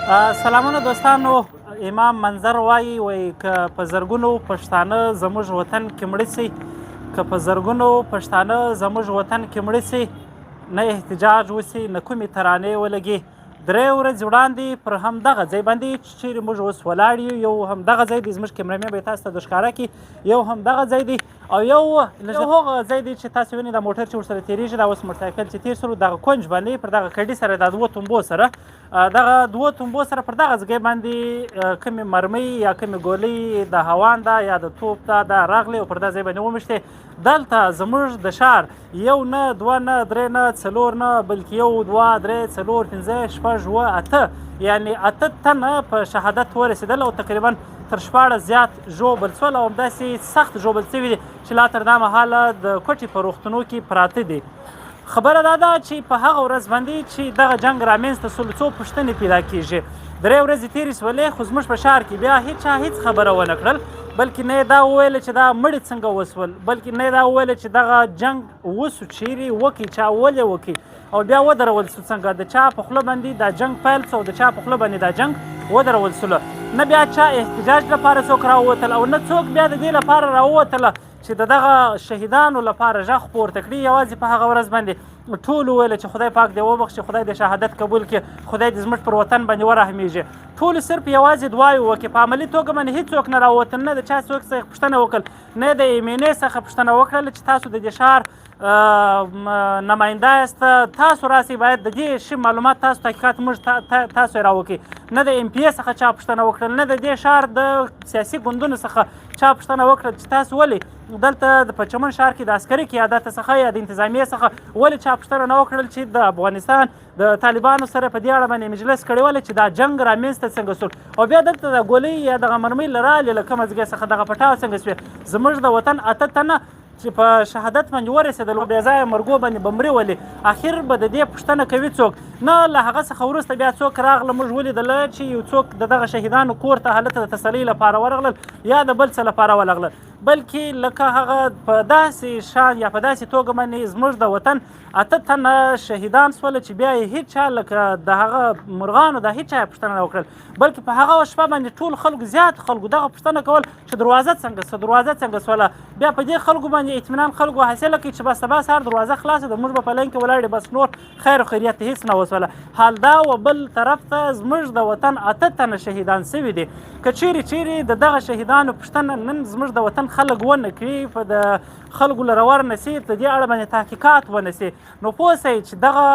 سلامونه دوستانو. امام منظر وایي، وایي که په زرګونو پښتانه زموږ وطن کې مړه سي، که په زرګونو پښتانه زموږ وطن کې مړه سي، نه احتجاج وسي، نه کومې ترانې ولګي. درې ورځې وړاندې پر همدغه ځای باندې چې چیرې موږ اوس ولاړ یو، یو همدغه ځای دی، زموږ کیمرمین به یې تاسو ته د ښکاره کړي، یو همدغه ځای دی او یو هغه ځای دی چې تاسو وینئ دا موټر چې ورسره تېرېږي، دا اوس موټرسایکل چې تېر سو، دغه کنج باندې پر دغه کډي سره، دا دوو تنبو سره، دغه دوو تنبو سره پر دغه ځای باندې کومې مرمۍ یا کومې ګولۍ د هوان ده یا د توپ ده، دا راغلې او پر دغه ځای باندې وموښتې. دلته زموږ د ښار یو نه، دوه نه، درې نه، څلور نه، بلکې یو، دوه، درې، څلور، پنځه، شپږ، اووه، اته، یعنې اته تنه په شهادت ورسېدل او تقریبا تر 16 زیات ژوبل سول او همداسې سخت ژوبل سوي دي چې لا تر دا مهاله د کوټې په روغتونو کې پراته دي. خبره دا ده چې په هغه ورځ باندې چې دغه جنګ رامنځته سول، څو پوښتنې پیدا کیږي. درې ورځې تېرې سولې، خو زموږ په ښار کې بیا هیچا هیڅ خبره ونه کړل، بلکې نه یې دا وویل چې دا مړي څنګه وسول، بلکې نه یې دا وویل چې دغه جنګ وسو، چیرې وکړي، چا ولې وکړي او بیا ودرول سو څنګه، د چا په خوله باندې دا جنګ پیل سو او د چا په خوله باندې دا جنګ ودرول سول. نه بیا چا احتجاج لپاره څوک راووتل او نه څوک بیا د دې لپاره راووتله چې د دغه شهیدانو لپاره غږ پورته کړي. یوازې په هغه ورځ باندې ټولو وویل چې خدای پاک دې وبخښي، خدای دې شهادت قبول کړي، خدای دې زموږ پر وطن باندې ورحمېږي. ټولو صرف یوازې دعاوې وکړې، په عملي توګه باندې هیڅوک نه راووتل، نه د چا څوک څخه پوښتنه وکړل، نه د ایم این ای څخه پوښتنه وکړل چې تاسو د دې ښار نماینده یاست، تاسو راسئ، باید د دې شي معلومات تاسو تحقیقات موږ تاسو یې راوکړئ. نه د ایم پي ای څخه چا پوښتنه وکړل، نه د دې ښار د سیاسي ګوندونو څخه چا پوښتنه وکړه چې تاسو ولې دلته د په چمن ښار کې د عسکري قیادت څخه یا د انتظامیې څخه ولې چا پوښتنه نه وکړل چې د افغانستان د طالبانو سره په دې اړه باندې مجلس کړی ولې چې دا جنګ رامنځته څنګه سو او بیا دلته د ګولۍ یا دغه مرمۍ له رالې له کومه ځای څخه دغه پټاو څنګه سوې. زموږ د وطن اته تنه چې په شهادت باندې ورسېدل، بې ځایه مرګو باندې به مري ولې؟ اخر به د دې پوښتنه کوي څوک؟ نه له هغه څخه وروسته بیا څوک راغله، موږ ولیدله چې یو څوک د دغه شهیدانو کور ته هلته د تسلۍ لپاره ورغلل یا د بل څه لپاره ورغلل، بلکې لکه هغه په داسې شان یا په داسې توګه باندې زموږ د وطن اته تنه شهیدان سول چې بیا یې هیچا لکه د هغه مرغانو د هیچا یې پوښتنه نه وکړل، بلکې په هغه شپه باندې ټول خلکو، زیات خلکو دغه پوښتنه کول چې دروازه څنګه سوه، دروازه څنګه سوله. بیا په دې خلکو باندې اطمینان خلکو حاصله کړي چې بس سبا سهار دروازه خلاصه ده، موږ به په لاین کې ولاړ یو، بس نور خیر او خیریت هیڅ نه وسوله. حال دا و بل طرف ته زموږ د وطن اته تنه شهیدان سوي دي. که چیرې چیرې د دغه شهیدانو پوښتنه نن زموږ د وطن خلک ونه کړي، په د خلکو له ور نه سي، د دې اړه باندې تحقیقات ونه سي، نو پوه سئ چې دغه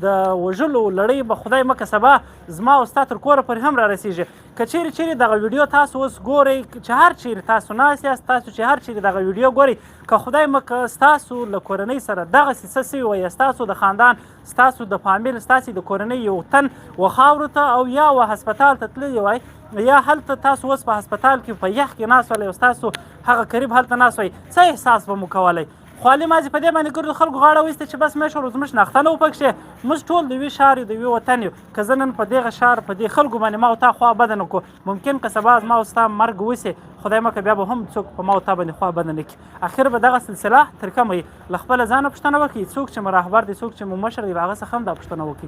د وژلو لړۍ به خدای مکه سبا زما او ستا تر کوره پورې هم را رسېږي. که چیرې چیرې دغه ویډیو تاسو اوس ګورئ، چې هر چیرې تاسو ناست یاست، تاسو چې هر چیرې دغه ویډیو ګورئ، که خدای مکه ستاسو له کورنۍ سره دغسې څه سوي وای، یا ستاسو د خاندان، ستاسو د فامیل، ستاسو د کورنۍ یو تن و خاورو ته او یا و هسپتال ته تللی وای، یا هلته تاسو اوس په هسپتال کې په یخ کې ناست ولی او ستاسو هغه قریب هلته ناست وای، څه احساس به مو کولی؟ خو علي مازې په دې باندې ګرد خلکو غاړه وایسته چې بس مشر زموږ شناخته نه و پکښې، موږ ټول د یوې ښار یو، د یوې وطن یو. که زه نن په دغه ښار په دې خلکو باندې ما او تا خوا بده نه کړو، ممکن که سبا زما او ستا مرګ وسي، خدای مه که بیا به هم څوک په ما او تا باندې خوا بده نه کړي. اخر به دغه سلسله تر کومه وي؟ له خپله ځانه پوښتنه وکړئ، څوک چې مو رهبر دی، څوک چې مو مشر دی، له هغه څخه هم دا پوښتنه وکړئ.